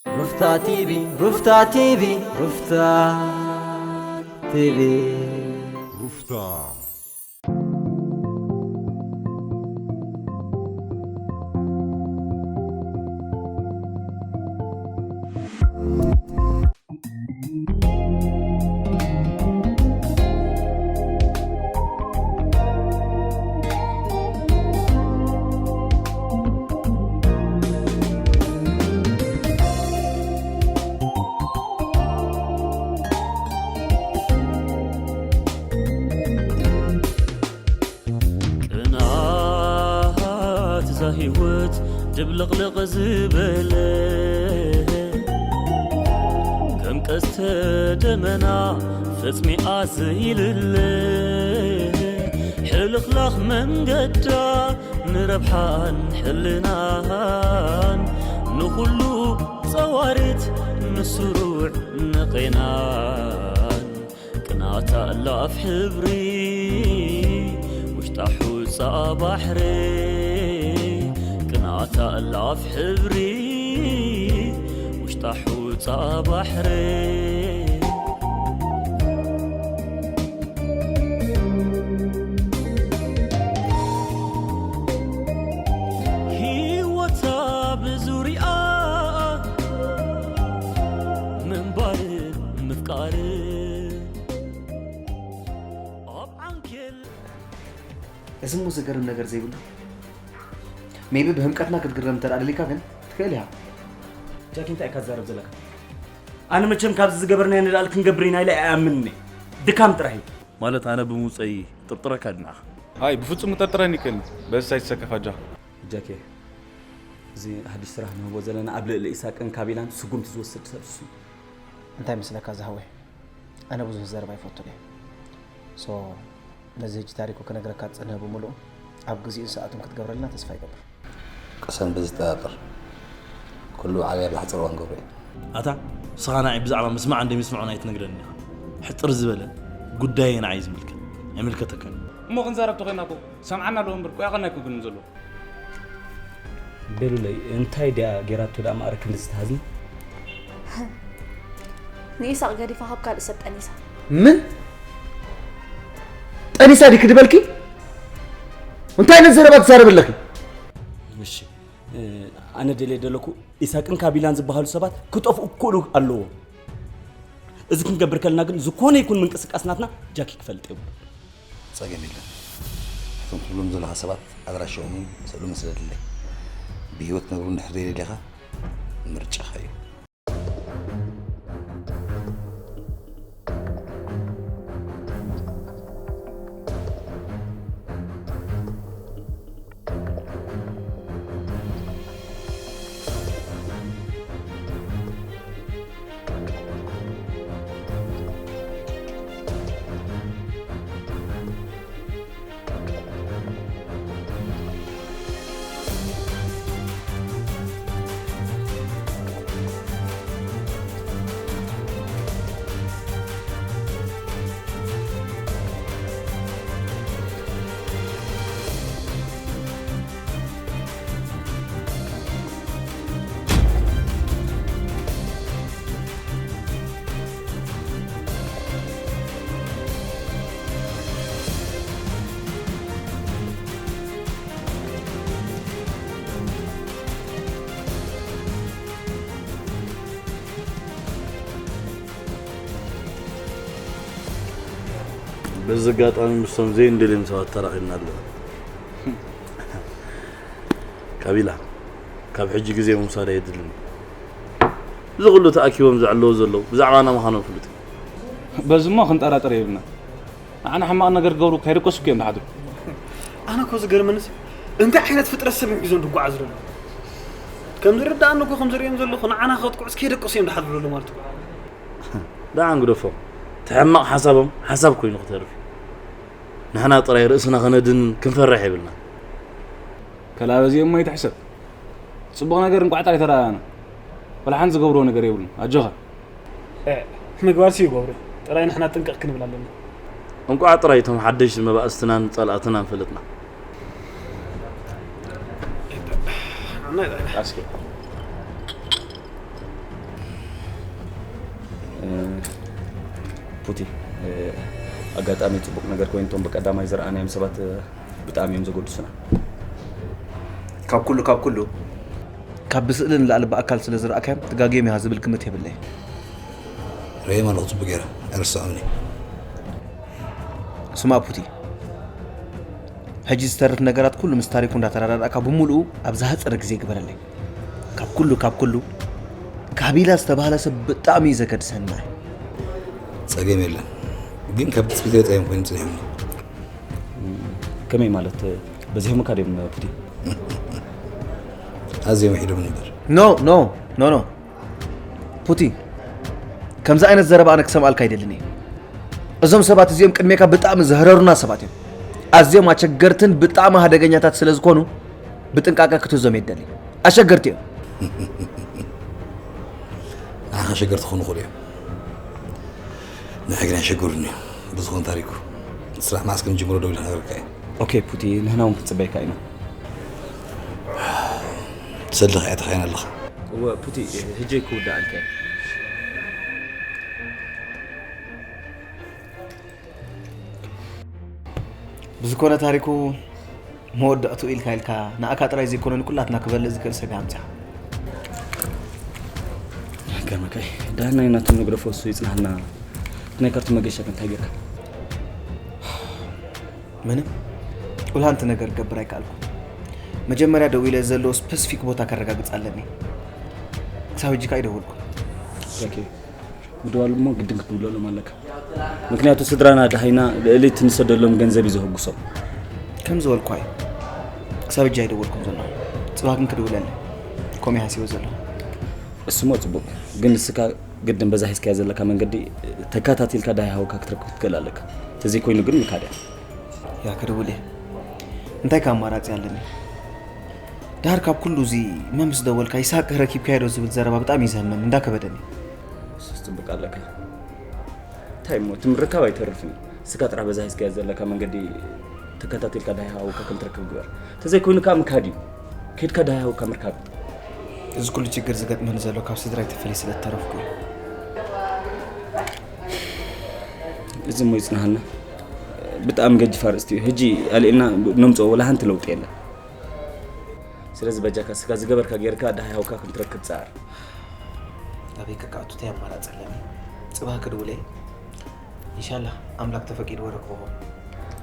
ሩፍታ ቲቪ፣ ሩፍታ ቲቪ፣ ሩፍታ ቲቪ። ሩፍታ። ቅንኣት እዛ ህይወት ድብልቕልቕ ዝበለ፣ ከም ቀስተ ደመና ፈጽሚኣ ዘይልለ፣ ሕልኽላኽ መንገዳ ንረብሓን ሕልናን፣ ንኹሉ ጸዋሪት ንስሩዕ ንቄናን። ቅንኣታ እላፍ ሕብሪ ውሽጣ ሑጻ ባሕሪ። ቅንኣታ እላፍ ሕብሪ ውሽጣ ሑጻ ባሕሪ። ህይወታ ብዙሪኣ ምንባርን ምፍቃርን። ኣብ ዓንኬል። እዚ እሞ ዘገርም ነገር ዘይብሉ። ሜቢ ብህምቀትና ክትግረም እንተ ደኣ ደሊካ ግን ትኽእል ኢኻ። ጃኪ፣ እንታይ ኢኻ ትዛረብ ዘለካ? ኣነ መቸም ካብዚ ዝገበርናዮ ንላዕሊ ክንገብር ኢና ኢለ ኣይኣምንን እየ። ድካም ጥራሕ እዩ። ማለት ኣነ ብምውፀይ ጥርጥረካ ድንዓኻ? ኣይ፣ ብፍጹም ክጠርጥረኒ ይክእልኒ። በዚ ሳይት ዝሰከፋ ጃ። ጃኪ፣ እዚ ሓድሽ ስራሕ ንህቦ ዘለና ኣብ ልዕሊ ኢሳቅን ካቢላን ስጉምቲ ዝወስድ ሰብ እሱ እዩ። እንታይ መስለካ ዝሃወይ? ኣነ ብዙሕ ዝዛረብ ኣይፈቱን እየ። ሶ፣ ነዚ ሕጂ ታሪኩ ክነግረካ ዝጸንሀ ብምሉኡ ኣብ ግዜኡን ሰዓቱን ክትገብረልና ተስፋ ይገብር። ቅሰን ብዝጠራጠር ኩሉ ዓብያ ብሓጺር እዋን ገብሮ እዩ። ኣታ፣ ንስኻ ንዓይ ብዛዕባ ምስማዕን ዘይምስማዕን ኣይትነግረንን ኢኻ። ሕጽር ዝበለ ጉዳየይ ንዓይ ዝምልከት ኣይምልከተካን እዩ። እሞ ክንዛረብ ተኾይና እኮ ሰምዓና ኣለዎ እምበር፣ ቆይ ኣቐናይ እኮ ግን ዘሎ። ቤሉለይ፣ እንታይ ድያ ጌራቶ ደኣ ማዕረ ክንድዚ ትሃዝኒ? ንኢሳቕ ገዲፋ ካብ ካልእ ሰብ ጠኒሳ። ምን? ጠኒሳ ዲኪ ድበልኪ? እንታይ ዓይነት ዘረባ ትዛረቢ ኣለኺ? እሺ፣ እ፣ ኣነ ደልየ ደለኩ ኢሳቅን ካቢላን ዝበሃሉ ሰባት ክጠፍኡ ክኽእሉ ኣለዎም። እዚ ክንገብር ከለና ግን ዝኾነ ይኩን ምንቅስቃስ ናትና ጃኪ ክፈልጥ የብሉ። ጸገም የለን። እቶም ትብሎም ዘለኻ ሰባት ኣድራሻኦምን ስእሎምን ስደደለይ። ብህይወት ክነብሩ እንድሕር ደይደሊኻ ምርጫኻ እዩ። በዚ ኣጋጣሚ ምስቶም ዘይንደልዮም ሰባት ተራኺብና ኣለና። ካቢላ፣ ካብ ሕጂ ግዜ ምውሳድ ኣየድልን። እዚ ኩሉ ተኣኪቦም ዘዕለዎ ዘለዉ ብዛዕባና ምዃኖም ፍሉጥ እዩ። በዚ እሞ ክንጠራጠር የብልና። ንዓና ሕማቕ ነገር ክገብሩ ከይደቀሱ እዮም ዝሓድሩ። ኣነ እኮ ዝገርመንስ እንታይ ዓይነት ፍጥረት ሰብ እዮም ሒዞም ዝጓዓዙ ዘለዉ? ከም ዝርድኣኒ እኮ ከም ዝርእዮም ዘለኹ ንዓና ከጥቅዑስ ከይደቀሱ እዮም ዝሓድሩ ዘለዉ ማለት እኮ። ደኣ ግደፎም። እቲ ሕማቕ ሓሳቦም ሓሳብ ኮይኑ ክተርፍ እዩ። ንሕና ጥራይ ርእስና ከነድን ክንፈርሕ የብልና። ከላ በዚኦም እሞ ኣይትሕሰብ። ጽቡቕ ነገር እንቋዕ ጥራይ ተረኣኣና። ወላ ሓንቲ ዝገብርዎ ነገር የብሉን። ኣጆኻ። እ፣ ምግባርሲ ይገብሩ። ጥራይ ንሕና ጥንቅቕ ክንብል ኣለና። እንቋዕ ጥራይ እቶም ሓደሽቲ መባእስትናን ጸላእትናን ፈለጥና። ኣስኪ። ፑቲ፣ ኣጋጣሚ ጽቡቕ ነገር ኮይኑ፣ እቶም ብቀዳማይ ዝረኣናዮም ሰባት ብጣዕሚ እዮም ዘጎድሱና። ካብ ኩሉ ካብ ኩሉ ካብ ብስእሊ ንላዕሊ ብኣካል ስለ ዝረኣካዮም ትጋግዮም ኢኻ ዝብል ግምት የብለይ። ርእዮም ኣለኹ ጽቡቕ ገይረ ኣይረሳዖምን እየ። ስማ ፑቲ፣ ሕጂ ዝተርፍ ነገራት ኩሉ ምስ ታሪኩ እንዳተረዳዳእካ ብምሉኡ ኣብ ዝሃፀረ ግዜ ግበረለይ። ካብ ኩሉ ካብ ኩሉ ካቢላ ዝተባህለ ሰብ ብጣዕሚ እዩ ዘገድሰኒ። ጸገም የለን፣ ግን ካብ ትጽቢተይ ወጻኢ እዮም ኮይኖም ጸኒሖምኒ። ከመይ ማለት? በዚሖምካ ድዮም ፑቲ? ኣዝዮም ውሒዶም ነበር። ኖ ኖ ኖ ኖ ፑቲ፣ ከምዚ ዓይነት ዘረባ ኣነ ክሰምኣልካ ኣይደልን እየ። እዞም ሰባት እዚኦም ቅድሜካ ብጣዕሚ ዘህረሩና ሰባት እዮም። ኣዝዮም ኣሸገርትን ብጣዕሚ ሃደገኛታት ስለ ዝኾኑ ብጥንቃቐ ክትህዞም የደሊ። ኣሸገርቲ እዮም። ንዓኻ ኣሸገርቲ ክኾኑ ይኽእሉ እዮም፣ ንዓይ ግን ኣሸገሩኒ እዮም። ብዝኾነ ታሪኩ፣ ስራሕ መዓስ ከም ንጅምሮ ደው ኢለ ክነግረካ እየ። ኦኬ ፑቲ፣ ንሕና እውን ክንጽበየካ ኢና። ሰልዲ ከኣ ተኻይና ኣለኻ። እወ ፑቲ፣ ህጀይ ክውዳኣልካ እየ። ብዝኮነ ታሪኩ መወዳእትኡ ኢልካ ኢልካ ንኣካ ጥራይ ዘይኮነ ንኩላትና ክበልእ ዝክእል ሰብ ኣምፅኻ። ገርመካይ ዳህናይ ናቱን ንግደፎ እሱ ይፅናህና ናይ ካርቱ መገሻ ከንታይ ገርካ ምንም ቁልሃንቲ ነገር ክገብር ኣይከኣልኩ። መጀመርያ ደው ኢለ ዘለዎ ስፐሲፊክ ቦታ ከረጋግፅ ኣለኒ። ክሳብ ሕጂ ከዓ ይደወልኩ። ምድዋል እሞ ግድን ክትብለሎም ኣለካ። ምክንያቱ ስድራና ደሃይና ልእልት ንሰደሎም ገንዘብ እዩ ዘህጉሶም። ከም ዝበልኳ እዩ። ክሳብ እጃ ኣይደወልኩም ዘሎ። ጽባህ ግን ክድውለለ ኮሚ ሃሲቦ ዘሎ። እስሞ ጽቡቅ ግን ንስካ ግድን በዛ ሒዝካያ ዘለካ መንገዲ ተካታቲልካ ዳሃይ ሃውካ ክትረክብ ትክእል ኣለካ። ተዘይኮይኑ ግን ምካድያ። ያ ክድውል እየ። እንታይ ካብ ኣማራጺ ኣለኒ? ዳር ካብ ኩሉ እዚ መምስ ደወልካ ይስሐቅ ረኪብካዮ ዶ ዝብል ዘረባ ብጣዕሚ እዩ ዘህመኒ እንዳከበደኒ። ሱስ ጽቡቅ ኣለካ። እንታይ እሞ እቲ ምርካብ ኣይተርፍን እዩ። ስጋ ጥራሕ በዛ ሒዝካያ ዘለካ መንገዲ ተከታቲልካ ዳሃይ ሃውካ ከም ትረክብ ግበር። ተዘይኮይኑ ከዓ ምካድ እዩ። ከድካ ዳሃይ ሃውካ ምርካብ። እዚ ኩሉ ችግር ዝገጥመኒ ዘሎ ካብ ስድራይ ተፈልየ ስለ እተረፍኩ እዩ። እዚ እሞ ይጽናሃና። ብጣዕሚ ገጅፍ ኣርእስቲ እዩ። ሕጂ ኣልእና ነምጽኦ ወላ ሓንቲ ለውጢ የለን። ስለዚ በጃካ ስጋ ዝገበርካ ጌርካ ዳሃይ ሃውካ ክንትረክብ ጸዓር። ኣበይ ከካእቱ እንታይ ኣማራጺ ኣለኒ? ጽባህ ክድውለ ኢንሻላህ ኣምላክ ተፈቂድዎ ረክብዎ።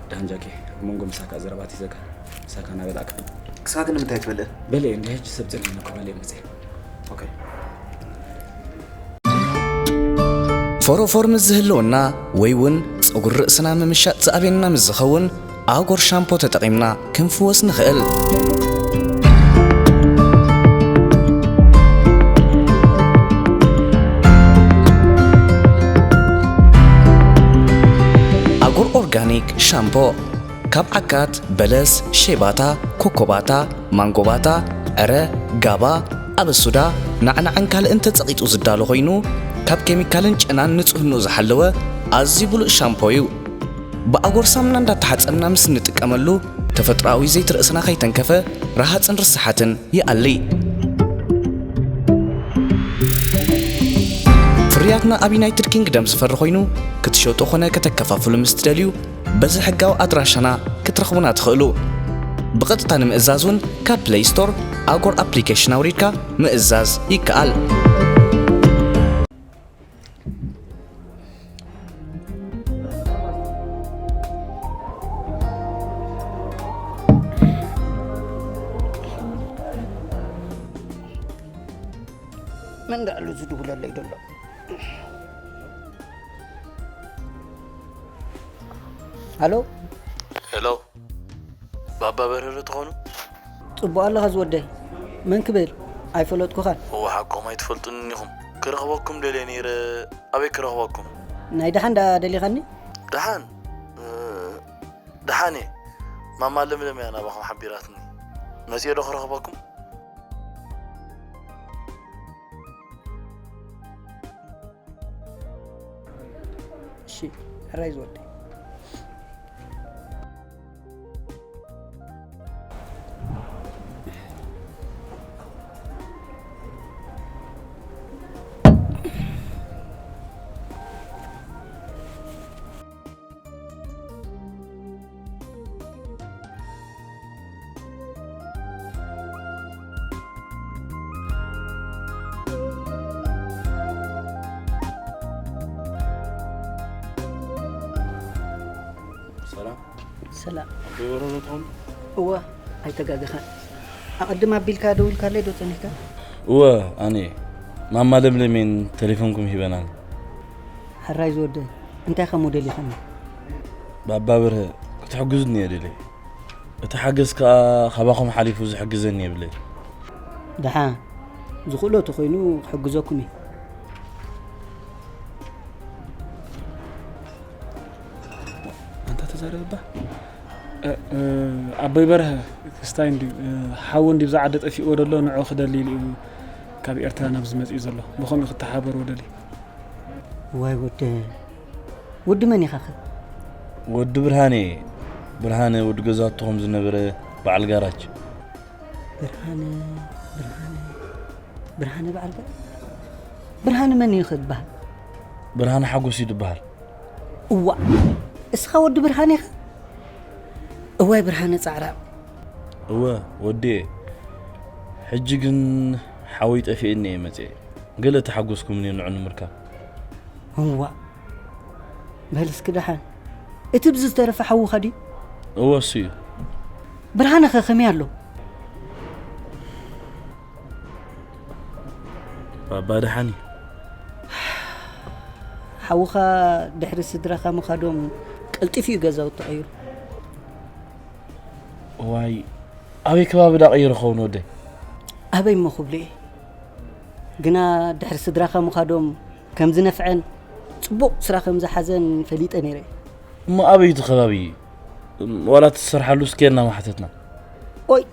ደሓን ጃኬ፣ ኣብ መንጎ ምሳካ ዘረባ ሒዘካ ምሳካ ናበላዕካ። ክሳብ ግን ንምንታይ ትበልዕ? በልየ እንዲ ሕጂ ሰብ ጸኒሕኒ እኮ በልየ መጽየ። ኦኬ። ፎሮፎር ምስ ዝህልወና ወይ እውን ጸጉሪ ርእስና ምምሻጥ ዝኣብየና ምስ ዝኸውን ኣጎር ሻምፖ ተጠቒምና ክንፍወስ ንኽእል። ኣጎር ኦርጋኒክ ሻምፖ ካብ ዓካት፣ በለስ፣ ሼባታ፣ ኮኮባታ፣ ማንጎባታ፣ ዕረ፣ ጋባ፣ ኣበሱዳ፣ ናዕናዕን ካልእን ተጸቒጡ ዝዳሎ ኮይኑ ካብ ኬሚካልን ጨናን ንጽህንኡ ዝሓለወ ኣዝዩ ብሉጽ ሻምፖ እዩ። ብኣጎር ሳሙና እንዳተሓጸብና ምስ እንጥቀመሉ ተፈጥሮኣዊ ዘይቲ ርእስና ከይተንከፈ ረሃጽን ርስሓትን ይኣሊ። ፍርያትና ኣብ ዩናይትድ ኪንግደም ዝፈሪ ኮይኑ ክትሸጡ ኾነ ከተከፋፍሉ ምስ ትደልዩ በዚ ሕጋዊ ኣድራሻና ክትረኽቡና ትኽእሉ። ብቐጥታ ንምእዛዝ እውን ካብ ፕለይ ስቶር ኣጎር ኣፕሊኬሽን ኣውሪድካ ምእዛዝ ይከኣል። መን ደኣ ኣሎ ዝድውለለይ ዘሎ? ሃሎ ሄሎ፣ ባባ በርሀ ዶ ትኾኑ? ጽቡቕ ኣለኻ ዝወደይ? መን ክብል? ኣይፈለጥኩኻን። እወ ሓቆም ኣይትፈልጡንን ኢኹም። ክረኽበኩም ደልየ ነይረ። ኣበይ ክረኽበኩም? ናይ ደሓን ደኣ ደሊኻኒ? ደሓን ደሓን እየ። ማማ ለምለም እያ ናባኹም ሓቢራትኒ። መጺኤ ዶ ክረኽበኩም? እሺ ሕራይ ዝወደይ። ሰላም። ኣቦይ በረረ ትኾን? እወ፣ ኣይተጋገኻን። ኣቐድም ኣቢልካ ደዊልካለይ ዶ ጸኒሕካ? እወ፣ ኣነ ማማ ለምለሜን ቴሌፎንኩም ሂበናን። ሕራይ ዝወደ፣ እንታይ ከም ሞዴል ይኸኒ? ባባ በርሀ ክትሕግዙኒ እየ ደልየ። እቲ ሓገዝ ከኣ ካባኹም ሓሊፉ ዝሕግዘኒ የብለይ። ደሓ ዝኽእሎ ተኾይኑ ክሕግዘኩም እየ። ኣንታ ተዛረብባ ኣቦይ በርሀ ክስታይ እንዲ ሓዊ እንዲ ብዛዓደ ጠፊእዎ ደሎ ንዑ ክደሊ ኢሉ እዩ ካብ ኤርትራ ናብዚ መፅኡ ዘሎ። ብኸምኡ ክተሓበርዎ ደሊ። ዋይ ወደ ወዲ መን ኢኻ ኸ? ወዲ ብርሃነ። ብርሃነ ወዲ ገዛትኹም ዝነበረ በዓል ጋራጅ። ብርሃነ ብርሃነ ብርሃነ በዓል ጋር ብርሃነ መን እዩ ኸ ዝበሃል? ብርሃነ ሓጎስ እዩ ዝበሃል። እዋ እስኻ ወዲ ብርሃነ ኢኻ? እዋይ ብርሃነ ጻዕራም። እወ ወዲ። ሕጂ ግን ሓወይ ጠፊእኒ እየ መፅኤ። ገለ ተሓጎስኩምኒ ንዑ ንምርካብ። እዋ በል እስኪ ደሓን እቲ ብዝተረፈ ሓውኻ ድዩ? እወ እሱ እዩ። ብርሃነ ኸ ከመይ ኣሎ? ባባ ደሓን እዩ። ሓውኻ ድሕሪ ስድራኻ ምኻዶም ቀልጢፉ እዩ ገዛውቲ ቀይሩ። እዋይ ኣበይ ከባቢ ዳ ቀይሩ ኸውን ወደይ? ኣበይ እሞ ክብሉ እየ ግና ድሕሪ ስድራኻ ምኻዶም ከም ዝነፍዐን ጽቡቕ ስራ ከም ዝሓዘን ፈሊጠ ነይረ። እሞ ኣበይ እቲ ከባቢ ዋላ ትሰርሓሉ እስኪ ና ማሕተትና። ኦይ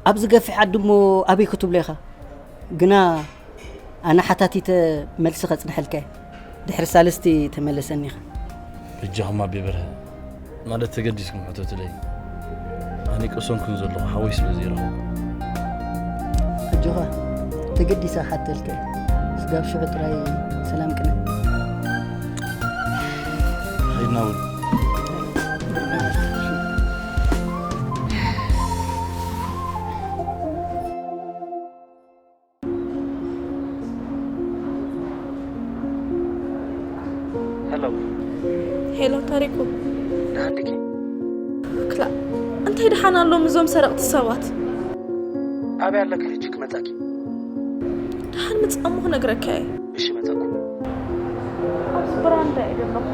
ኣብዚ ገፊሕ ዓዲ እሞ ኣበይ ክትብሎ ኢኻ? ግና ኣነ ሓታቲተ መልሲ ከጽንሐልካ እየ። ድሕሪ ሳልስቲ ተመለሰኒ ኢኻ። በጃኹም ኣቢ በርሀ ማለት ተገዲስኩም ሕተቱለይ። ኣነ ቀሰንኩን ዘለኹ ሓወይ ስለ ዘይረኸብኩ። ኣጆኻ ተገዲሰ ክሓተልካ እየ። ስጋብ ሽዑ ጥራይ ሰላም ቅነ። ኸይድና እውን። ሄሎ ሄሎ ታሪኩ፣ ደሓን ዲኪ? ክላ እንታይ ደሓን ኣሎ ምስዞም ሰረቕቲ ሰባት? ኣበይ ኣለኪ ሕጂ ክመጻኪ? ደሓን ምጻሙ ክነግረካ እየ። እሺ መጻኩ። ኣብዚ ብራንዳ እየ ዘለኹ።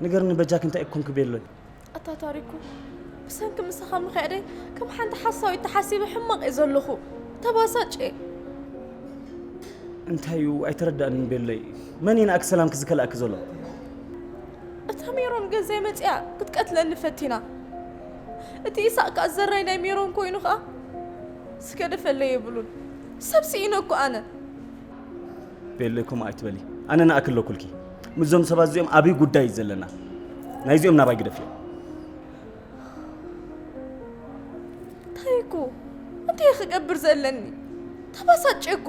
ንገርኒ በጃክ እንታይ እኮንክ ቤሎይ? ኣታ ታሪኩ፣ ብሰንኪ ምሳኻ ምኽያደይ ከም ሓንቲ ሓሳዊት ተሓሲበ ሕማቕ እየ ዘለኹ። ተባሳጭ እየ። እንታይ እዩ ኣይተረዳእንን ቤሎይ? መን እዩ ንኣክ ሰላምክ ዝከልኣክ ዘሎ? እታ ሜሮን ገዛይ መጺኣ ክትቀትለኒ ፈቲና። እቲ ኢሳቅ ከኣ ዘራይ ናይ ሜሮን ኮይኑ ከኣ ዝገደፈለይ የብሉን። ሰብ ስኢነ እኮ ኣነ። ቤሎይ ከምኡ ኣይትበሊ። ኣነ ንኣክ ኣለኩልኪ። ምስዞም ሰባት እዚኦም ዓብዪ ጉዳይ እዩ ዘለና። ናይዚኦም ናባይ ግደፍዮ። ታሪኩ እንታይ ክገብር ዘለኒ? ተባሳጭ እኮ።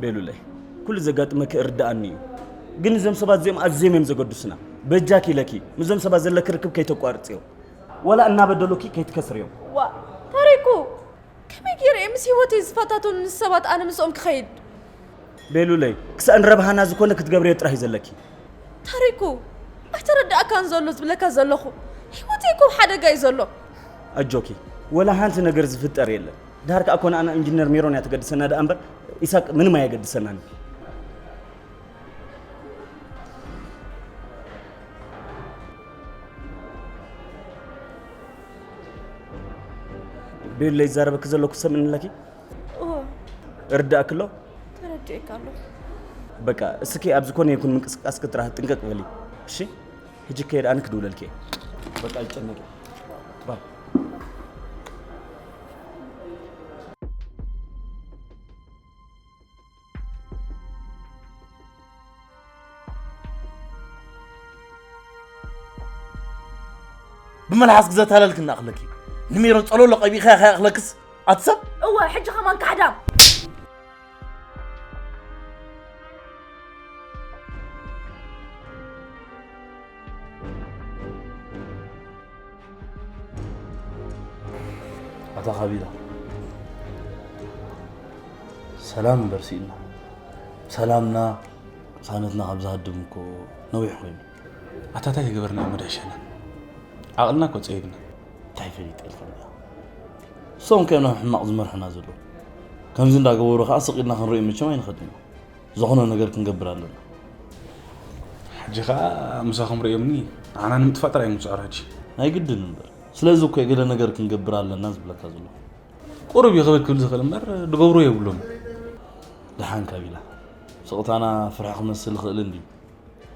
ቤሉለይ ኩሉ ዘጋጥመኪ እርዳኣኒ እዩ። ግን እዞም ሰባት እዚኦም ኣዝዮም እዮም ዘገድሱና። በጃኪ ኢለኪ ምስዞም ሰባት ዘለኪ ርክብ ከይተቋርፅዮ። ወላ እናበደሉኪ ከይትከስርዮም። ዋ ታሪኩ ከመይ ገይረ እየ ምስ ህይወተይ ዝፈታተኑ ሰባት ኣነ ምስኦም ክኸይድ? ቤሉለይ ክሳእ ንረብሃና ዝኾነ ክትገብርዮ ጥራሕ እዩ ዘለኪ። ታሪኩ ኣይተረዳእካን ዘሎ ዝብለካ ዘለኹ። ህይወተይ እኮ ኣብ ሓደጋ እዩ ዘሎ። ኣጆኪ ወላ ሓንቲ ነገር ዝፍጠር የለን። ድሃር ከኣ ኮነ ኣና ኢንጂነር ሜሮን እያ ተገድሰና ደኣ እምበር ኢሳቅ ምንም ኣየገድሰናን። ቤሉለይ ይዛረበኪ ዘለኩ ሰምዕኒ ኣለኪ? ኦ እርዳእክሎ ተረዲኤካ ኣለኹ። በቃ እስኪ ኣብ ዝኾነ ይኩን ምንቅስቃስኪ ጥራሕ ጥንቅቅ በሊ እሺ። ሕጂ ከይድ ኣነ ክድውለልኪ እየ። በቃ ይጨነቂ ባይ። መልሓስ ክዘታለልክ እናእኽለኪ ንሜሮን ጸሎሎ ቀቢእካ ከይኣኽለክስ ኣትሰብ እወ ሕጂ ከማን ካሕዳም ኣታ ካቢላ ሰላም እምበር ስኢልና ሰላምና ሳነትና ካብ ዝሃድም እኮ ነዊሕ ኮይኑ ኣታታይ ይገበርና እሞ ድሕሸና ዓቕልና እኮ ፀይብና እንታይ ፈሊጠልካ እሶም ከ ናብ ሕማቕ ዝመርሑና ዘለዉ ከምዚ እንዳገበሩ ከዓ ስቕ ኢልና ክንሪኦም መቸም ኣይንኸድን ኢና ዝኾነ ነገር ክንገብር ኣለና ሕጂ ከዓ ምሳኹም ርእዮምኒ ንዓና ንምጥፋእ ጥራይ ምፅዓር ሕጂ ናይ ግድን እምበር ስለዚ እኮ ገለ ነገር ክንገብር ኣለና ዝብለካ ዘለኹ ቁሩብ እዩ ክብል ክብል ዝኽእል እምበር ድገብርዎ የብሎም ደሓን ካቢላ ስቕታና ፍርሒ ክመስል ይኽእል እንድዩ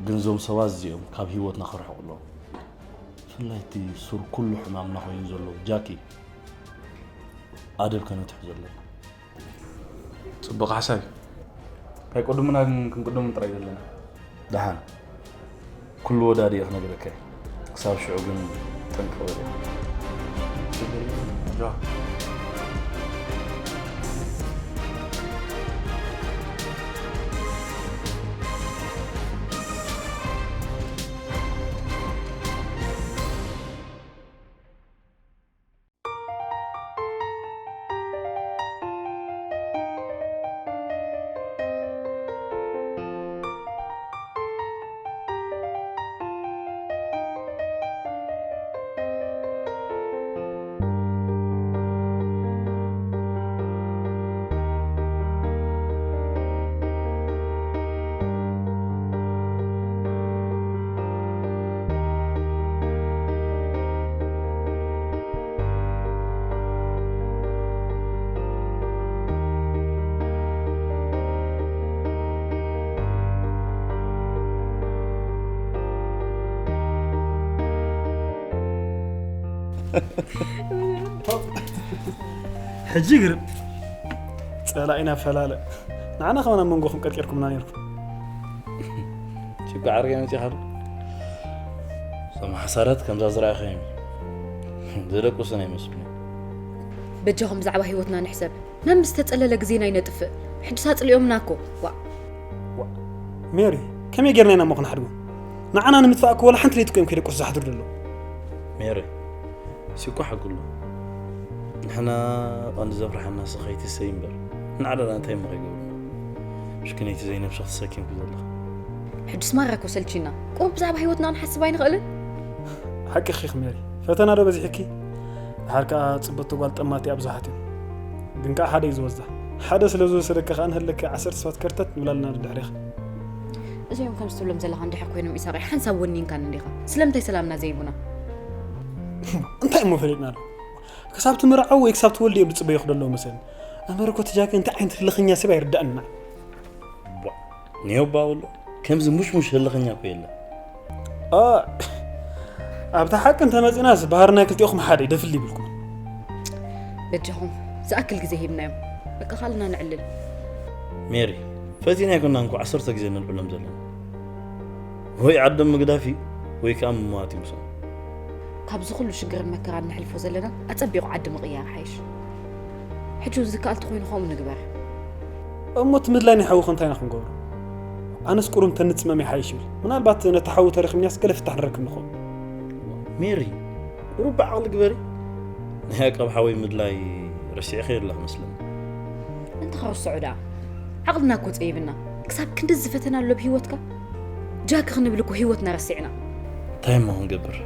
ግን እዞም ሰባት እዚኦም ካብ ህይወትና ክርሕቑ ኣለዎም ብፍላይ እቲ ሱር ኩሉ ሕማምና ኮይኑ ዘሎ ጃኪ ኣደብ ከነትሕዞ ኣለና ፅቡቕ ሓሳብ እዩ ካይ ቅዱምና ግን ክንቅድሙ ጥራይ ዘለና ደሓን ኩሉ ወዳዲኡ ክነግረካ እየ ክሳብ ሽዑ ግን ጠንቂ በል ሕጂ ግርም ጸላኢና ፈላለ ንዓና ከማን ኣብ መንጎኹም ቀርቂርኩምና ነርኩም ሽግር ዓርከይ መጺኻ ዶ እዞም ሓሳዳት ከምዛ ዝረኣኻዮም እዩ ዘደቅሱን ኣይመስሉን በጃኹም ብዛዕባ ህይወትና ንሕሰብ መን ብዝተጸለለ ግዜና ይነጥፍእ ሕጅስ ኣጽሊኦምና እኮ ዋእ ሜሪ ከመይ ጌርና ኢና እሞ ክንሓድጎም ንዓና ንምጥፋእ እኮ ወላ ሓንቲ ለይቲ እኮ እዮም ከይደቀሱ ዝሓድሩ ዘለዉ ሜሪ እሱ እኮ ሓቁ ኣሎ ንሕና ቀንዲ ዘፍርሓና ሰኸይቲ ሰይ እምበር ንዓዳና እንታይ እሞ ከይገብሩና ሽክነይቲ ዘይነብስኺ ተሰኪምኪ ዘለኺ ሕጅስ ማራ እኮ ሰልቺና ቁሩብ ብዛዕባ ህይወትና ንሓስብ ኣይንኽእልን ሓቅኺ ኢኺ ሜሪ ፈተና ዶ በዚሕኪ ድሓር ከዓ ፅብቅቲ ጓል ጠማቲ ኣብዙሓት እዮም ግን ከዓ ሓደ እዩ ዝወስዳ ሓደ ስለ ዝወሰደካ ከዓ ንህለኪ ዓሰርተ ሰባት ከርተት ንብላልና ድሕሪኻ እዚኦም ከምዚ ትብሎም ዘለኻ እንድሕር ኮይኖም ኢሳቕ ሓንሳብ ወኒንካኒ እንዲኻ ስለምንታይ ሰላምና ዘይቡና እንታይ እሞ ፈሊጥና ኣሎ ክሳብ ትምርዓው ወይ ክሳብ ትወልዲ እዮም ዝፅበዩኹ ዘለዉ መሰለኒ እምበር እኮ እቲ ጃኪ እንታይ ዓይነት ህልኸኛ ሰብ ኣይርዳእንና ኔው ባውሎ ከምዚ ሙሽሙሽ ህልኸኛ እኮ የለ ኣብታ ሓቂ እንተመፂናስ ባህሪ ናይ ክልቲኦኹም ሓደ ይደፍል ይብልኩም በጃኹም ዝኣክል ግዜ ሂብናዮም በቃ ካልና ንዕልል ሜሪ ፈቲና ይኮና እንኳ ዓሰርተ ግዜ ነልዕሎም ዘለና ወይ ዓዶም ምግዳፍ እዩ ወይ ከዓ ምሟት እዩ ምሶም ካብዚ ኩሉ ሽግርን መከራን ነሕልፎ ዘለና ኣጸቢቑ ዓዲ ምቕያር ሓይሽ ሕጂ እውን ዝከኣል ተኾይኑ ከምኡ ንግበር እሞ እቲ ምድላይ ናይ ሓውኺ እንታይ ኢና ክንገብሮ ኣነስ ቁሩብ እንተንጽመም ይሓይሽ ይብል ምናልባት ነቲ ሓዊ ተረኺብናስ ገለ ፍታሕ ንረክብ ንኸውን ሜሪ ሩባ ዓቕሊ ግበሪ ናይ ኣቀብ ሓወይ ምድላይ ረሲዕኺ የላ ክመስለኒ እንተ ክረስዖ ደኣ ዓቕልና እኮ ጸይብና ክሳብ ክንድዚ ፈተና ኣሎ ኣብ ህይወትካ ጃኪ ክንብል እኮ ህይወትና ረሲዕና እንታይ እሞ ክንገብር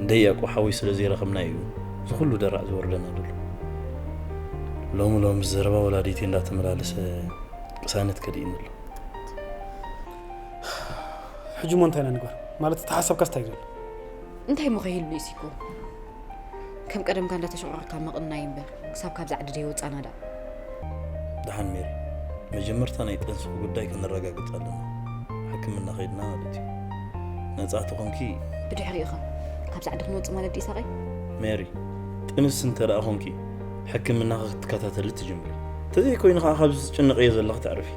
ደያቆ ሓወይ ስለ ዘይረኸብና እዩ እዚ ኩሉ ደራዕ ዝወርደና ዘሎ ሎሚ ሎሚ ዘረባ ወላዲተይ እንዳተመላለሰ ቅሳነት ከድኢኒ ኣሎ ሕጂ እሞ እንታይ ኢና ንግበር ማለት እቲ ሓሳብካስ እንታይ ዘሎ እንታይ እሞ ከይህሉ እዩ ሲኮ ከም ቀደምካ እንዳተሸቆርካ ምቕናይ እምበር ክሳብ ካብዚ ዓዲ ደይወፃና ደኣ ደሓን ሜሪ መጀመርታ ናይ ጥንስኺ ጉዳይ ከነረጋግፅ ኣለና ሕክምና ከይድና ማለት እዩ ነፃ ተኾንኪ ብድሕሪኡ ኸ ካብዚ ዓዲ ክንወፅእ ማለት ድዩ ሳቐይ ሜሪ ጥንስ እንተ ደኣ ኾንኪ ሕክምናኺ ክትከታተሊ ትጅምሪ እንተዘይኮይኑ ከዓ ካብዚ ትጭነቕዮ ዘለኺ ተዕርፊ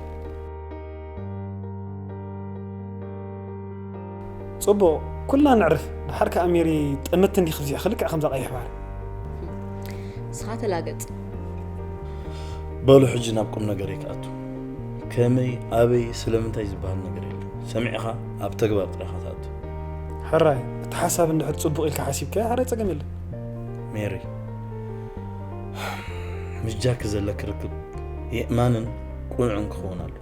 ጾ እቦ፣ ኩልና ንዕርፍ። ድሓር ከኣ ሜሪ ጠመት እንዲ ክብዚሕ ክልክዕ ከምዛ ቀይሕ ባሕሪ። ንስኻ ተላገጽ። በሉ ሕጂ ናብ ቁም ነገር ይክኣቱ። ከመይ፣ ኣበይ፣ ስለምንታይ ዝበሃል ነገር የለን። ሰሚዕኻ ኣብ ተግባር ጥራይ ኢኻ ትኣቱ። ሕራይ፣ እቲ ሓሳብ እንድሕር ጽቡቕ ኢልካ ሓሲብካዮ፣ ሕራይ ጸገም የለን። ሜሪ፣ ምስ ጃኪ ዘለኪ ርክብ የእማንን ቅኑዕን ክኸውን ኣሎ።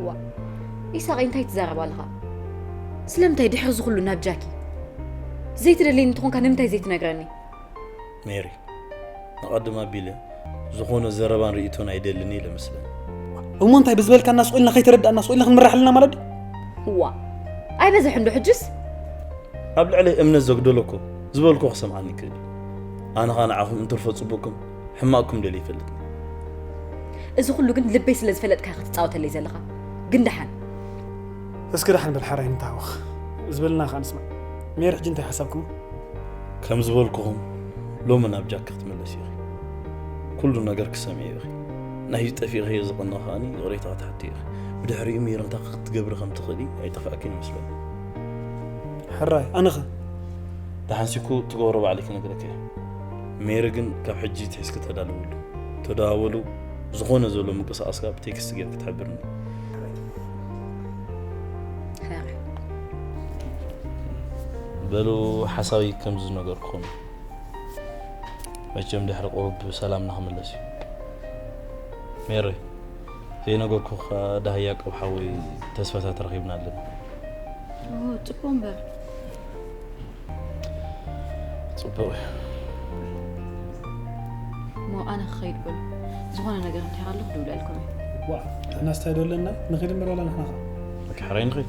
ዋ፣ ኢሳቕ እንታይ ትዛረብ ኣለኻ? ስለምንታይ ድሕሪ ዝኹሉ ናብ ጃኪ? ዘይትደልየኒ እንተኾንካ ንምንታይ ዘይትነግረኒ? ሜሪ፣ ንቐድም ኣቢለ ዝኾነ ዘረባን ርእይቶን ኣይደልን ኢለ መስለኒ። እሞ እንታይ ብዝበልካና ስቕ ኢልና ከይተረዳእና ስቕ ኢልና ክንምራሕ ኣለና ማለት ድዩ? ዋ፣ ኣይበዝሕን ዶ ሕጅስ? ኣብ ልዕለይ እምነት ዘጉደሎ እኮ ዝበልኩ ክሰምዓኒ ይክእል እዩ። ኣነ ኸኣ ንዓኹም እንትርፎ ጽቡቕኩም ሕማቕኩም ደልየ ይፈልጥ። እዚ ኩሉ ግን ልበይ ስለ ዝፈለጥካ ክትጻወተለይ ዘለኻ። ግን ደሓን። እስኪ ደሓን በል ሓራይ ንታወኽ። ዝበልና ኸኣ ንስማዕ። ሜሪ ሕጂ እንታይ ሓሳብኩም? ከም ዝበልኩኹም ሎሚ ናብ ጃክ ክትምለስ ኢኺ። ኩሉ ነገር ክሰምዒ ኢኺ። ናይ ጠፊእኺ ዝቕነ ኸኣኒ ይቕሬታ ክትሓቲ ኢኺ። ብድሕሪኡ ሜሪ እንታይ ክትገብሪ ከም ትኽእሊ ኣይጠፍኣኪን ይመስለኒ። ሕራይ ኣነኸ? ደሓንሲኩ ትገብሮ ባዕሊ ክነግረኪ እየ። ሜሪ ግን ካብ ሕጂ ትሒዝኪ ተዳለውሉ። ተደዋወሉ። ዝኾነ ዘሎ ምንቅስቓስካ ብቴክስት ጌርኪ ትሕብርኒ። ሕራይ። በሉ ሓሳዊ ከምዚ ዝነገርኩኹም መቸም ድሕሪ ቁሩብ ብሰላም ንኽምለስ እዩ። ሜሪ፣ ዘይነገርኩኻ ዳህ ያዕቆብ ሓወይ ተስፋታት ረኺብና ኣለና። ኦ፣ ጽቡቕ እምበር። ጽቡቕ እዩ። እሞ ኣነ ክኸይድ በሉ። ዝኾነ ነገር እንተሃልዩ ክድውለልኩም እየ። ዋ፣ ንሕናስ እንታይ ዶ ኣለና? ንኺድ እምበር ዋላ ንሕና ኸ? በቃ ሕራይ ንኺድ።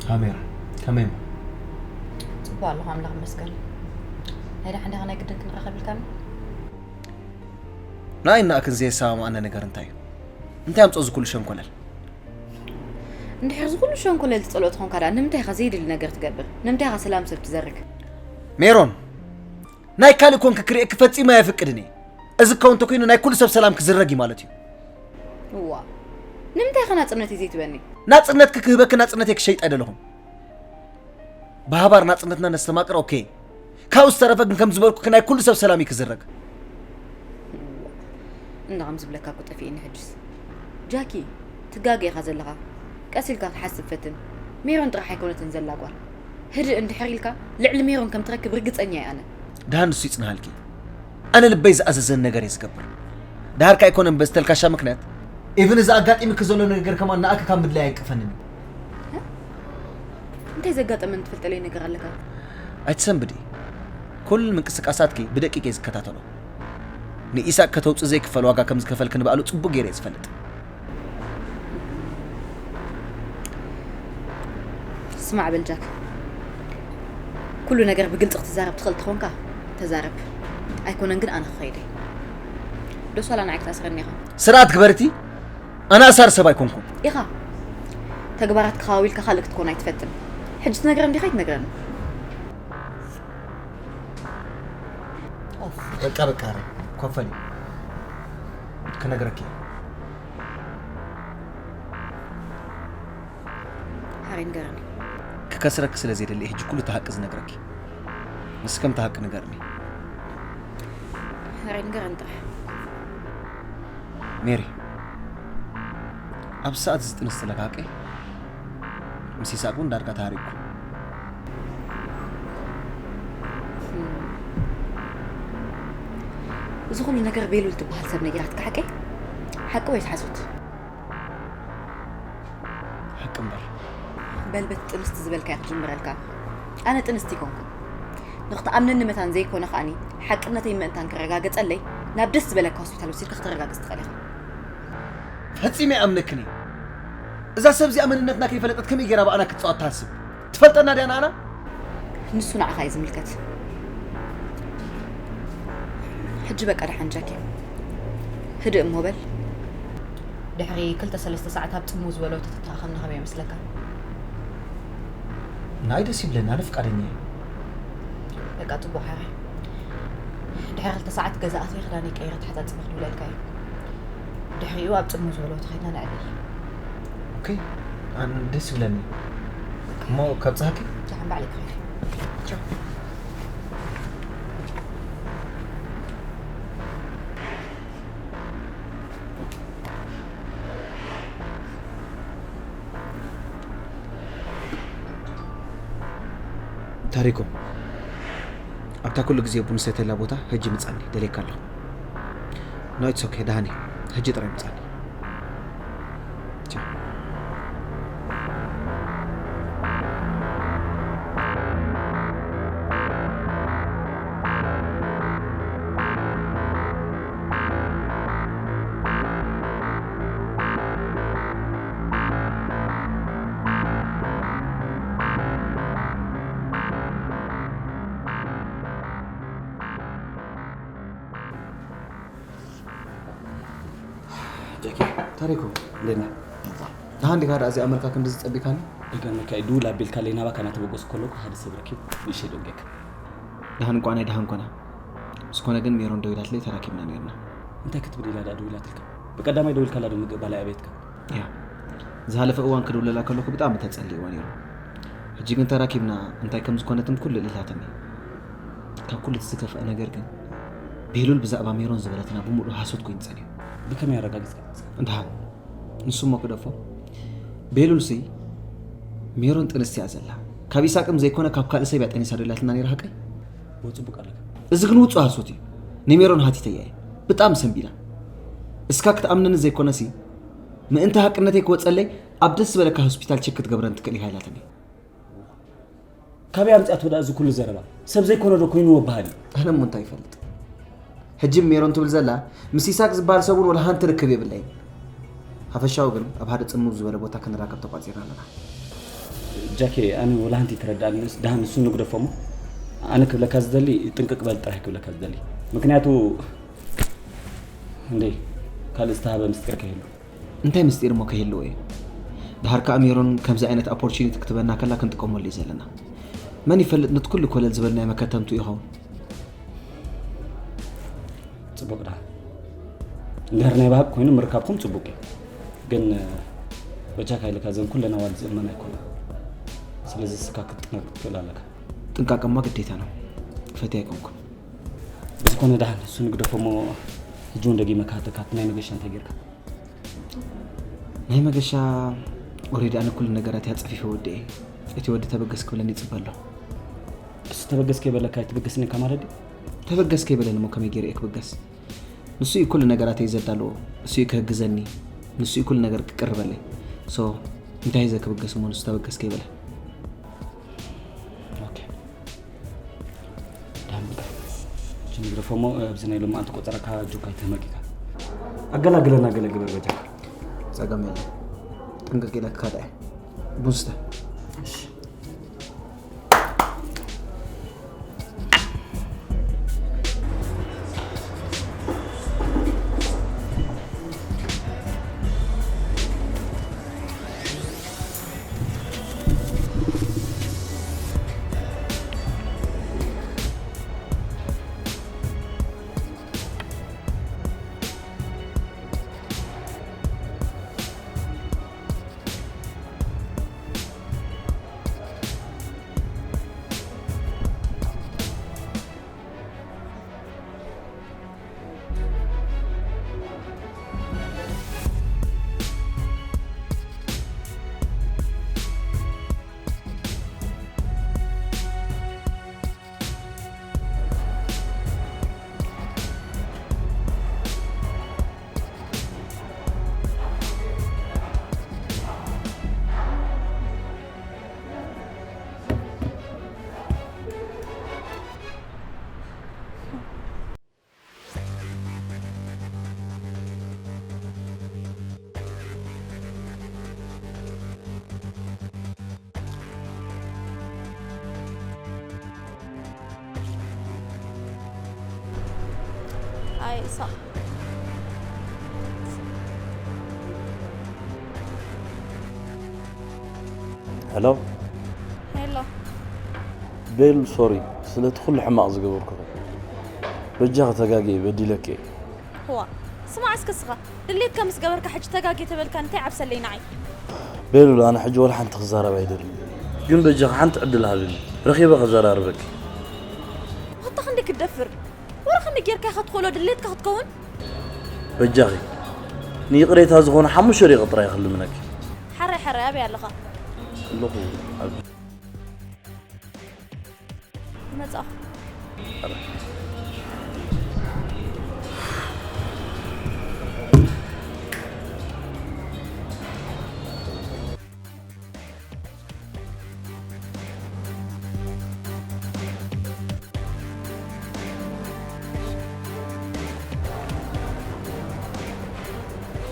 ሃሜራ፣ ከመይ እሞ? ጽቡቕ ኣለኹ፣ ኣምላኽ ይመስገን። ናይ ደሓን ዲኻ? ናይ ግድን ክንራኸብ ኢልካኒ? ንኣይ እናእክን ዘየሰማምኣና ነገር እንታይ እዩ? እንታይ ኣምፅኦ እዚ ኩሉ ሸንኮለል? እንድሕር እዚ ኩሉ ሸንኮለል ትጸልኦ ተኾንካ ደኣ ንምንታይ ኢኻ ዘይድሊ ነገር ትገብር? ንምንታይ ኢኻ ሰላም ሰብ ትዘርግ? ሜሮን፣ ናይ ካልእ ኮንክ ክርእየኪ ፈጺመ ኣየፍቅድን እየ። እዚ ክኸውን እንተኮይኑ ናይ ኩሉ ሰብ ሰላም ክዝረግ እዩ ማለት እዩ። እዋ፣ ንምንታይ ኢኻ ናጽነተይ ዘይትበኒ? ናጽነትኪ ክህበኪ ናጽነተይ ክሸይጥ ኣይደለኹን። ብሃባር ናጽነትና ነስተማቅር፣ ኦኬ። ካብኡ ዝተረፈ ግን ከም ዝበልኩኪ ናይ ኩሉ ሰብ ሰላም እዩ ክዝረግ። እንዳ ከም ዝብለካ እኮ ጠፊእኒ ሕጅስ። ጃኪ፣ ትጋገ ኢኻ ዘለኻ። ቀስ ኢልካ ክትሓስብ ፈትን። ሜሮን ጥራሕ ኣይኮነትን ዘላ ጓል። ህድእ እንድሕር ኢልካ ልዕሊ ሜሮን ከም ትረክብ ርግጸኛ እየ ኣነ። ደሃ ንሱ ይጽንሃልኪ። ኣነ ልበይ ዝኣዘዘን ነገር እየ ዝገብር። ደሃርካ ኣይኮነን በዚ ተልካሻ ምክንያት። ኢቭን እዚ ኣጋጢምኪ ዘሎ ነገር ከማን ንኣኪ ካብ ምድላይ ኣይንቅፈንን እዩ። እንታይ ዘጋጠመን ትፈልጠለይ ነገር ኣለካ? ኣይትሰንብዲ። ኩሉ ምንቅስቃሳትኪ ብደቂቅ እየ ዝከታተሎ። ንኢሳቅ ከተውጽእ ዘይክፈል ዋጋ ከም ዝከፈልኪ ንባዕሉ ጽቡቅ ገይረ እየ ዝፈልጥ። ስማዕ በል ጃክ፣ ኩሉ ነገር ብግልጺ ክትዛረብ ትኽእል ተኾንካ ተዛረብ። ኣይኮነን ግን ኣነ ክኸይድ እየ። ዶስ ዋላ ንዓይ ክትኣስረኒ ኢኻ? ስርዓት ግበርቲ። ኣነ ኣሳሪ ሰብ ኣይኮንኩን። ኢኻ። ተግባራትካ ኣዋዊልካ ካልእ ክትኮን ኣይትፈትን። ሕጂ ትነግረኒ ዲኻ ኣይትነግረኒ? በቃ በቃ፣ ረ ኮፈሊ ክነግረኪ። ሓሬ ንገረኒ። ክከስረኪ ስለ ዘይደሊ ሕጂ ኩሉ እቲ ሓቂ ዝነግረኪ። ንስኪ ከምቲ ሓቂ ንገርኒ። ሓሬ ንገረኒ ጥራሕ። ሜሪ፣ ኣብዚ ሰዓት እዚ ጥንስ ተለካቂ ምስ ይስሐቅ እውን ዳርጋ ተሃሪቅኩ። እዚ ኩሉ ነገር ቤሉል ትበሃል ሰብ ነጊራትካ ሓቀይ? ሓቂ ወይስ ሓሶት? ሓቂ እምበር። በል በቲ ጥንስቲ ዝበልካዮ ክጅምረልካ። ኣነ ጥንስቲ ኣይኮንኩን። ንክትኣምነኒ መታን ዘይኮነ ከኣኒ ሓቅነተይ ምእንታን ክረጋገጸለይ ናብ ደስ ዝበለካ ሆስፒታል ወሲድካ ክተረጋግጽ ትኽእል ኢኻ። ፈጺመ ኣይኣምነክን እየ። እዛ ሰብ እዚኣ መንነትና ከይፈለጠት ከመይ ገይራ ብኣና ክትጻወት ትሓስብ? ትፈልጠና ድያ ንኣና? ንሱ ንዓኻ እዩ ዝምልከት። ሕጂ በቃ ደሓን ጃኪ፣ ህድእ እሞ በል። ድሕሪ ክልተ ሰለስተ ሰዓት ኣብ ጽምው ዝበለ ተተራኸብና ከመይ ይመስለካ? ናይ ደስ ይብለኒ፣ ኣነ ፍቃደኛ እየ። በቃ ጽቡቕ ሓራይ። ድሕሪ ክልተ ሰዓት ገዛ ኣትየ ክዳነይ ቀይረ ተሓጻጺበ ክድውለልካ እየ። ድሕሪኡ ኣብ ጽምው ዝበለ ተኸድና ንዕልል። ኦኬ፣ ኣን ደስ ይብለኒ። እሞ ካብ ጸሃኪ? ደሓን ባዕለይ ክኸይድ። ቻው። ታሪኮ፣ ኣብታ ኩሉ ግዜ ቡን ሰተላ ቦታ ሕጂ ምጻኒ ደልየካ ኣለኹ። No, it's okay፣ ደሃኒ፣ ሕጂ ጥራይ ምጻኒ። ቻው። ጃኪ፣ ታሪኩ፣ እንዴት ነህ? ደሃን ዲኻ? ደኣ እዚኣ መልካ ክንድዚ ጸቢካኒ? ይገርመካ እዩ፣ ድውል ኣቢልካለይ ናባካ እናተበገስኩ ከለኹ ሓደ ሰብ ረኪቡ ንእሽተይ ደንጊየካ። ደሃን እኳ ናይ ደሃን ኮና። ምስ ኮነ ግን ሜሮን ደዊላትለይ ተራኪብና ኔርና። እንታይ ክትብል ኢላ ደኣ ደዊላትልካ? ብቀዳማይ ደዊልካላ ዶ ምግእ ባላይ ኣቤትካ? ያ። ዝሃለፈ እዋን ክድውለላ ከለኹ ብጣዕሚ ተጸሊእዋ ኔሩ። ሕጂ ግን ተራኪብና እንታይ ከም ዝኾነትን ኩሉ ኢላትኒ። ካብ ኩሉ እቲ ዝከፍአ ነገር ግን ቤሉል ብዛዕባ ሜሮን ዝበለትና ብምሉእ ሃሶት ኮይኑ ጸኒሑ። ብከመይ ኣረጋጊጽካ? ደሃን ንሱ እሞ ክደፎ። ቤሉልሲ ሜሮን ጥንስቲ እያ ዘላ። ካብ ኢሳቅም ዘይኮነ ካብ ካልእ ሰብ እያ ጠኒሳ ዶ ኢላትና ነይራ ሓቀይ? ወ ጽቡቅ ኣለካ። እዚ ግን ውጹእ ሃሶት እዩ። ንሜሮን ሃቲተያ እየ። ብጣዕሚ ሰንቢዳ። እስካ ክትኣምነኒ ዘይኮነሲ ምእንቲ ሃቅነተይ ክወጸለይ ኣብ ደስ ዝበለካ ሆስፒታል ቸክ ክትገብረን ትክእል ኢካ ኢላትኒ። ካበይ ኣምጺኣቶ ደኣ እዚ ኩሉ ዘረባ? ሰብ ዘይኮነ ዶ ኮይንዎ በሃሊ? ኣነ እሞ እንታይ ይፈልጥ? ሕጂ ሜሮን ትብል ዘላ ምስ ኢሳቅ ዝበሃል ሰብ እውን ወላ ሓንቲ ርክብ የብለይን። ሓፈሻዊ ግን ኣብ ሓደ ጽምው ዝበለ ቦታ ክንራከብ ተቋጺርና ኣለና። ጃኬ፣ ኣነ ወላ ሓንቲ ትረዳእኒ ምስ ደሃን ንሱ ንግደፎ እሞ ኣነ ክብለካ ዝደሊ ጥንቅቅ በል ጥራሕ ክብለካ ዝደሊ። ምክንያቱ እንዴ ካልእ ዝተሃበ ምስጢር ከይህሉ። እንታይ ምስጢር እሞ ከይህልዎ እዩ? ደሃር ከኣ ሜሮን ከምዚ ዓይነት ኦፖርቹኒቲ ክትበና ከላ ክንጥቀመሉ እዩ ዘለና። መን ይፈልጥ፣ ነቲ ኩሉ ኮለል ዝበልናዮ መከተምቱ ይኸውን። ጽቡቅ ደኣ። እንድሕር ናይ ባህቂ ኮይኑ ምርካብኩም ጽቡቅ እዩ። ግን በጃካ ኢልካ ዘን ኩለን ኣዋልድ ዝእመን ኣይኮነ። ስለዚ እስካ ክትጥንቀቅ ትክእል ኣለካ። ጥንቃቀማ ግዴታ ነው። ፈትያ ኣይኮንኩን። ብዝኮነ ደሓን እሱ ንግደፎ እሞ ሕጂ እውን ደጊመ ክሓተካ፣ እቲ ናይ መገሻ እንታይ ጌርካ? ናይ መገሻ ኦሬዲ ኣነ ኩሉ ነገራት እያ ጽፊፈ ወዲኤ። እቲ ወዲ ተበገስ ክብለኒ ይጽበ ኣለኹ። እሱ ተበገስ ከይበለካ ኣይትብገስን ኢልካ ማለት ድዩ? ተበገስ ከይበለኒ እሞ ከመይ ገይረ እየ ክብገስ? ንሱ እዩ ኩሉ ነገራት እየ ዘዳልዎ። እሱ እዩ ክህግዘኒ። ንሱ እዩ ኩሉ ነገር ክቅርበለይ። ሶ እንታይ ሒዘ ክብገስ እሞ ንሱ ተበገስ ከይበለ? ኦኬ። ደሓን በቃ። እቺ ንግደፎ እሞ ኣብዚ ናይ ሎማዓንቲ ቆጸራካ ጆካ ኣይትህመቅ ኢካ። ኣገላግለና ገለ ግበር በጃካ። ጸገም የለን። ጥንቅቅ ኢለ ክካድዐ። ቡን ስተ። እሺ። ይሳቕ። ሄሎ። ሄሎ። ቤል፣ ሶሪ ስለቲ ኩሉ ሕማቕ ዝገበርኩ። በጃኺ፣ ተጋግየ፣ በዲለኪ። ህዋ፣ ስማዕ እስከ ስኻ፣ ድሌትካ ምስ ገበርካ ሕጂ ተጋግየ ተበልካ እንታይ ዓብሰለይ ንዓይ? ቤሉል፣ ኣነ ሕጂ ወላ ሓንቲ ክዛረብ ኣይደልን። ግን በጃኺ ሓንቲ ዕድል ሃብኒ፣ ረኺበ ከዘራርበኪ። ወታ ክንደይ ክትደፍር? ወረ ክንደይ ጌርካ ኢኻ ትኽእሎ ድሌትካ ክትከውን? በጃኺ፣ ንይቕሬታ ዝኾነ ሓሙሽተ ደቂቕ ጥራይ ክልምነኪ። ሓራይ ሓራይ ኣበይ ኣለኻ? ኣለኹ ኣብ መጻኹ።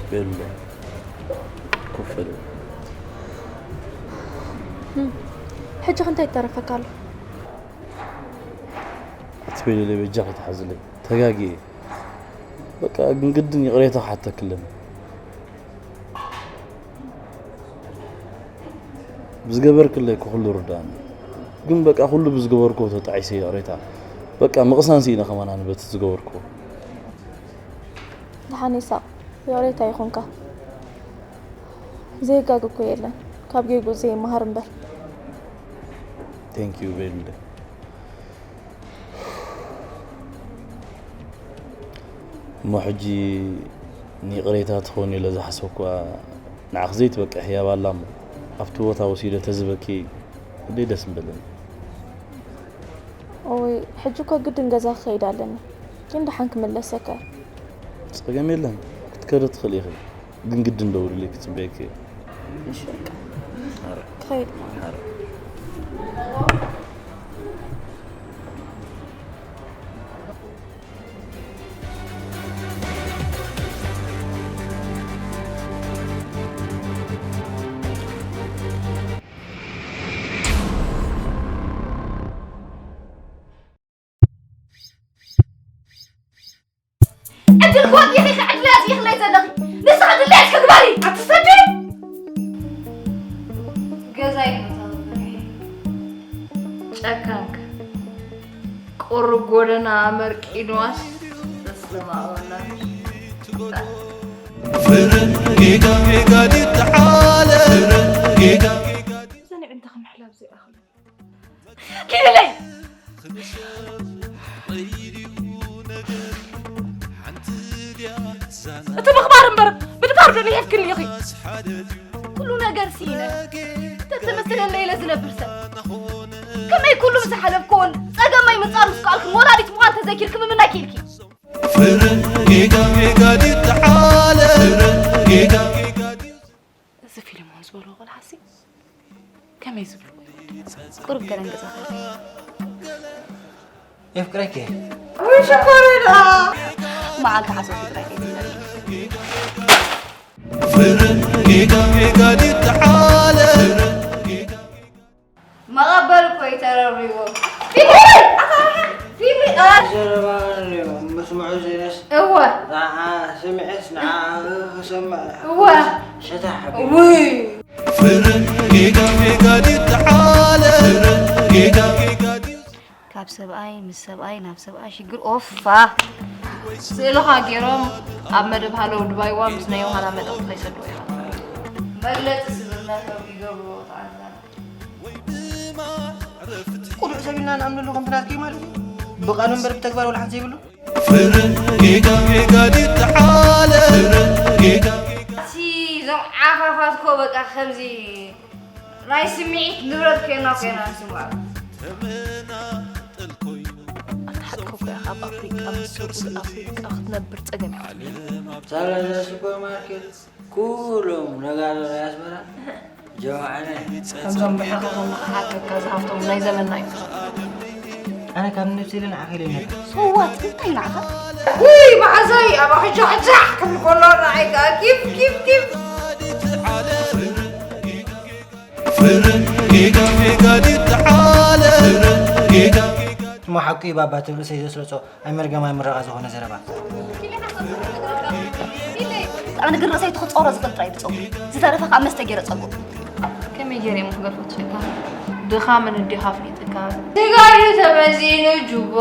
ቤሉል፣ ኮፍ በል። ሕጂ እንታይ ይተረፈካ ኣሎ? ኣቲ ቤሉለይ፣ በጃኺ ተሓዝለይ፣ ተጋግየ። በቃ ግን ግድን ይቕሬታ ክሓተኪ ኣለኒ። ብዝገበርክለይ ኩሉ ርዳእኒ። ግን በቃ ኩሉ ብዝገበርክዎ ተጣዒሰ ይቕሬታ። በቃ ምቕሳን ስኢነ ከማን ኣነ በቲ ዝገበርክዎ። ደሓን ይሳቕ፣ ይቕሬታ ይኹንካ። ዘይጋግ እኮ የለን፣ ካብ ጌጉ ዘይመሃር እምበር። Thank you ቤሉለይ። እሞ ሕጂ ንይቕሬታ ትኸውን ኢለ ዝሓሰብኩዋ ንዓኺ ዘይትበቅዕ ህያብ ኣላ እሞ ኣብቲ ቦታ ወሲደ ተዝበኪ ክንደይ ደስ ምበለኒ። ኦይ፣ ሕጂ እኮ ግድን ገዛ ክኸይድ ኣለኒ፣ ግን ደሓን ክምለሰካ እየ። ጸገም የለን፣ ክትከዲ ትኽእሊ ኢኺ፣ ግን ግድን ደውልለይ ክጽበየኪ እየ። እሺ በቃ ክኸይድ ማለት። ዕድል ክወድየኺ ኢኺ ዕድል ኣፅቢኽለይ ዘለኺ። ንስኺ ድሌትኪ ግበሪ። ኣትሰዲ። ገዛይ ጨካንካ ቁሩብ ጎደና መርቂንዋስ ተስተማቐላ። ፍረ ጌጋ ጌጋ ድተዓለ ፍረ ጌጋ ዘንዕንታ ክምሕላብ ዘይኣኽል ኪድለይ። እቲ ምኽባር እምበር ምድፋር ዶ ንሒፍክኒ ኢኺ? ኩሉ ነገር ስኢነ ተተመስለለይ ኢለ ዝነብር ሰብ ከመይ ኩሉ ዝሓለፍክዎን ጸገማይ ምጻር ምስ ከኣልክን ወላዲት ምዃን ተዘኪርኪ ምምናይ ክኢልኪ? ፍረ ጌጋ ጌጋ ድተዓለ ፍረ ጌጋ እዚ ፊልም እውን ዝበሎ ቆልዓሲ ከመይ ዝብሉ ቁሩብ ገለንግዛ የፍቅረኪ ወይ ሸኮረና መዓልቲ ሓሶት ይጥራይ ከይትብለኒ ፍረ ጌጋ ጌጋ ድተዓለ ፍረ ጌጋ መቐበል እኮ እዩ ተረሪዎ። ፊልሚ ፊልሚ ዘረባ እዩ ምስምዑ ዘይነስ እወ ንዓ ስምዒት ንዓ ክሰምዕ እወ ሸታ ሓቢሩ ውይ ፍረ ጌጋ ጌጋ ድተዓለ ፍረ ጌጋ ጌጋ ካብ ሰብኣይ ምስ ሰብኣይ ናብ ሰብኣይ ሽግር ኦፋ ስእልኻ ገይሮም ኣብ መደብ ሃለው ድባይዋ ምስ ናይ ዮሃና መጠጥ ከይሰድዎ ኢኻ መግለፂ ስብእና ከም ይገብርዎ ተዓዛና ቁኑዕ ሰብ ኢልና ንኣምነሉ ከምቲ ናትኪ ማለት እዩ ብቃሉ እምበር ብተግባር ወላ ሓንቲ ዘይብሉ ፍረ ጌጋ ጌጋ ድተዓለ ፍረ ጌጋ እቲ እዞም ዓፋፋት እኮ በቃ ከምዚ ናይ ስምዒት ንብረት ኮይና ኮይና ንስምዖ ኣትሓትኮ እኮ ኢኻ ኣብ ኣፍሪቃ ምስ ሰብኡት ኣፍሪቃ ክትነብር ጸገም እዩ ሳላ እዛ ሱፐርማርኬት ኩሎም ነጋዶ ናይ ኣስመራ ጀማዕነ ከምዞም ብሕርኽርኽ ንኽሓተካ ዝሃፍቶም ናይ ዘመንና እዩ ኣነ ካብ ነብሲ ኢለ ንዓኺ ኢለ ነይረ ሰዋት እንታይ ንዓኻ ውይ መዓዛይ ኣብ ሕጃ ሕጃሕ ክብል ከሎ ንዓይ ከዓ ኪፍ ኪፍ ኪፍ ፍረ ጌጋ ጌጋ ድተዓለ ፍረ ጌጋ እሞ ሓቁ እዩ ባባ፣ እቲ ርእሰይ ዘስረጾ ኣይመርገም ኣይምረቓ ዝኾነ ዘረባ። ኣነ ግን ርእሰይ ትኽጾሮ ዝኽእል ጥራይ ብጾም ዝተረፈ ካብ መስተ ገይረ ጸጉ። ከመይ ገይረ እሞ ክገድፎ ትሽካ? ድኻ ምን እንዲኻ ኣፍሊጥካ? ስጋዩ ተመዚኑ ጁባ።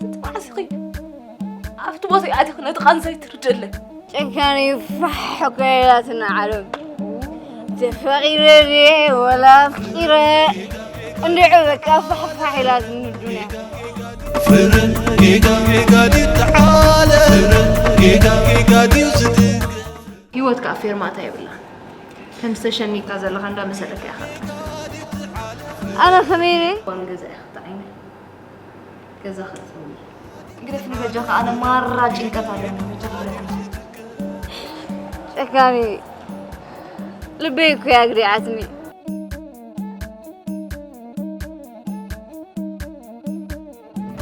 ስንት መዓስ ኢኺ ኣብቲ ቦታ ኣቲኺ ነቲ ቃንዛይ ትርደለይ? ጨካኒ ፋሕ እኮ ኢላትና ዓለም። ተፈቒረ ድየ ወላ ኣፍቂረ? እንድዒ በቃ ፋሕ ፋሕ ኢላትኒ ዱንያ። ፍረ ጌጋ ጌጋ ድዩ ተዓለ? ፍረ ጌጋ ጌጋ ድዩ ዝትንከ? ህይወት ከኣ ፌርማታ የብላን። ከምቲ ተሸኒካ ዘለኻ እንዳመሰለካ ኢኻ። ኣነ ከመይ ኢለ? ዋን ገዛ ኢኻ ትዓይነ። ገዛ ከጽዊ። ግደፍኒ በጃኻ፣ ኣነ ማራ ጭንቀት ኣለኒ፣ በጃኻ ግደፍኒ። ጨካኒ ልበይ እኮ እያ ኣግዲዓትኒ።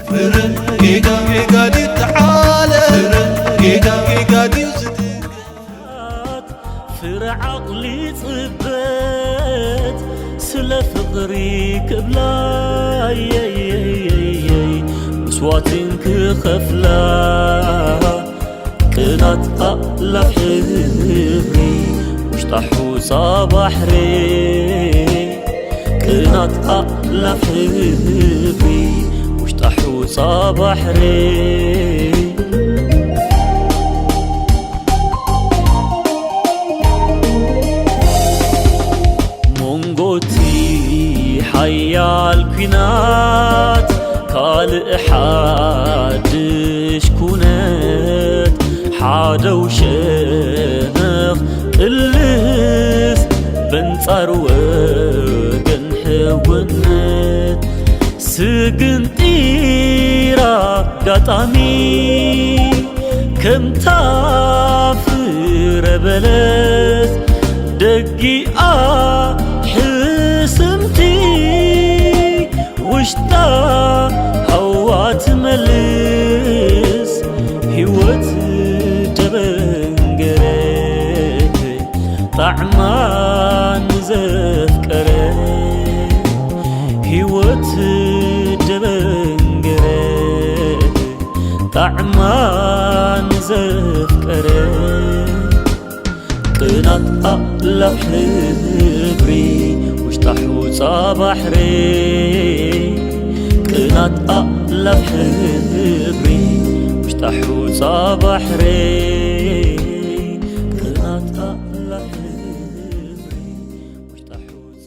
ፍረ ጌጋ ጌጋ ድዩ ተዓለ? ፍረ ጌጋ ጌጋ ድዩ ዝትንከ? ፍረ ዓቕሊ ጽበት ስለ ፍቕሪ ክብላ የየየየይ መስዋዕትን ክኸፍላ ቅናት ኣእላፍ ሕብሪ ውሽጣ ሑጻ ባሕሪ ቅናት ኣእላፍ ሕብሪ ውሽጣ ሑጻ ባሕሪ ሞንጎቲ ሓያል ኲናት ካልእ ሓድሽ ኩነት ሓደው ሸነኽ ቅልስ በንጻር ወገን ሕውነት ስግንጢር ኣጋጣሚ ከምታ ፍረ በለስ ደጊኣ ሕስምቲ ውሽጣ ሃዋ ትመልስ ህይወት ደበንገረ ጣዕማ ንዘፍቀረ ህይወት ደበንገረ ጣዕማ ንዘፍቀረ ቅናት ኣእላፍ ሕብሪ ውሽጣ ሑጻ ባሕሪ ቅናት ኣእላፍ ሕብሪ ውሽጣ ሑጻ ባሕሪ